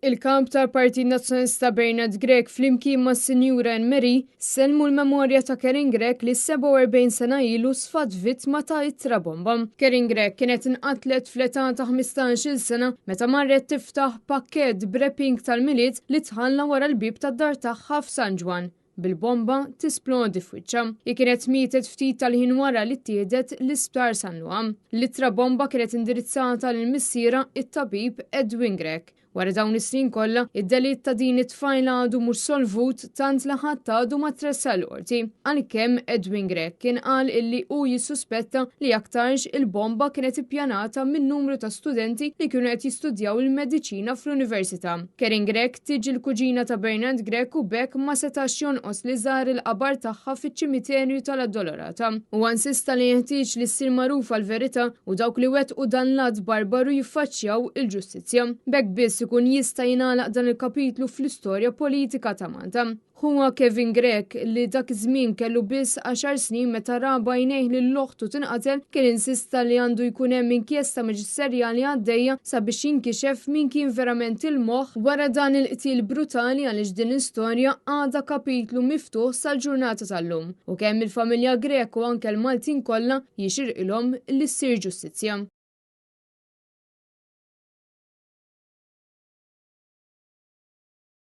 Il-Kap tal-Partit Nazzjonalista Bernard Grech flimkien mas-Sinjura Anne Marie sellmu l-memorja ta' Karen Grech li 47 sena ilu sfat vittma ta' ittra bomba. Karen Grech kienet inqatlet fl-età ta' 15-il sena meta marret tiftaħ pakkett b'wrapping tal-Milied li tħalla wara l-bieb tad-dar tagħha f'San Ġwann bil-bomba tisplodi f'wiċċha. Hi kienet mietet ftit tal-ħin wara li ttieħdet l-Isptar San Luqa. L-ittra bomba kienet indirizzata lil missierha it-tabib Edwin Grech. Wara dawn is-snin kollha, id-delitt ta' din it-tfajla għadu mhux solvut tant li ħadd għadu ma tressaq l-qorti. Għalkemm Edwin Grech kien qal illi hu jissuspetta li aktarx il-bomba kienet ippjanata minn numru ta' studenti li kienu qed jistudjaw il-mediċina fl-università. Karen Grech tiġi l-kuġina ta' Bernard Grech u b'hekk ma setax jonqos li żar il-qabar tagħha fiċ-ċimiterju tal-Addolorata. Huwa insista li jeħtieġ li ssir magħrufa l-verità u dawk li wettqu dan l-att barbaru jiffaċċjaw il-ġustizzja. B'hekk biss ikun jista' jingħalaq dan il-kapitlu fl-istorja politika ta' Malta. Ħuha Kevin Grech, li dak iż-żmien kellu biss għaxar snin meta ra b'għajnejh lil oħtu tinqatel, kien insista li għandu jkun hemm inkjesta maġisterjali għaddejja sabiex jinkixef min kien verament il-moħħ wara dan il-qtil brutali għaliex din l-istorja għadha kapitlu miftuħ sal-ġurnata tal-lum u kemm il-familja Grech u anke l-Maltin kollha jixirqilhom li ssir ġustizzja.